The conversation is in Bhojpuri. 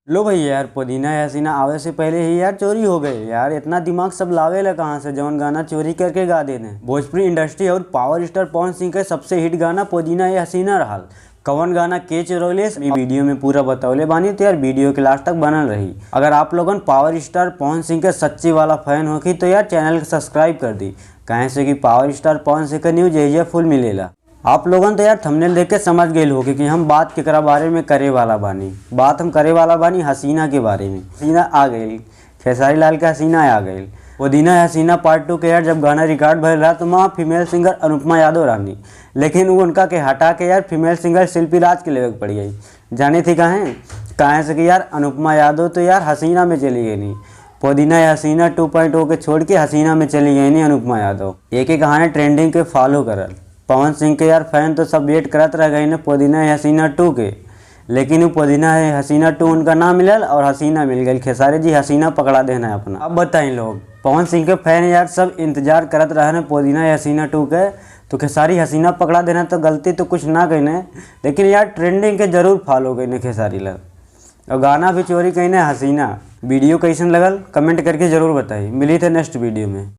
लो भैया यार, पुदीना हसीना आवे से पहले ही यार चोरी हो गए। यार इतना दिमाग सब लावे ला कहाँ से, जौन गाना चोरी करके गा देने। भोजपुरी इंडस्ट्री और पावर स्टार पवन सिंह के सबसे हिट गाना पुदीना ये हसीना रहा। कवन गाना के चोरौले वीडियो में पूरा बतौले बानी, तो यार वीडियो के लास्ट तक बनल रही। अगर आप लोगन पावर स्टार पवन सिंह के सच्ची वाला फैन होखी तो यार चैनल के सब्सक्राइब कर दी, कहें से कि पावर स्टार पवन सिंह का न्यूज एहिजा फुल मिलेला। आप लोगन तो यार थंबनेल देख के समझ गए होगे कि हम बात केकरा बारे में करे वाला बानी। बात हम करे वाला बानी हसीना के बारे में। हसीना आ गई, खेसारी लाल के हसीना आ गई। पुदीना हसीना पार्ट 2 के यार जब गाना रिकॉर्ड भइल रहा तो वहाँ फीमेल सिंगर अनुपमा यादव रहनी, लेकिन वो उनका के हटा के यार फीमेल सिंगर शिल्पी राज के लेवे के पड़ गई। जाने थी काहे काहे से कि यार अनुपमा यादव तो यार हसीना में चली गई नहीं, पुदीना हसीना 2.0 के छोड़ के हसीना में चली गई नहीं अनुपमा यादव। एक एक कहानी ट्रेंडिंग के फॉलो करल पवन सिंह के यार फैन तो सब वेट करत रह गए ना पुदीना हसीना 2 के, लेकिन वो पुदीना हसीना 2 उनका ना मिलल और हसीना मिल गई। खेसारी जी हसीना पकड़ा देना है अपना। अब बताइए लोग, पवन सिंह के फैन यार सब इंतजार करत रहे ना पुदीना हसीना 2 के, तो खेसारी हसीना पकड़ा देना तो गलती तो कुछ ना कहने, लेकिन यार ट्रेंडिंग के जरूर फॉलो गई खेसारी लाल और गाना भी चोरी कहीं हसीना। वीडियो कैसन लगल कमेंट करके ज़रूर बताइए। मिली थे नेक्स्ट वीडियो में।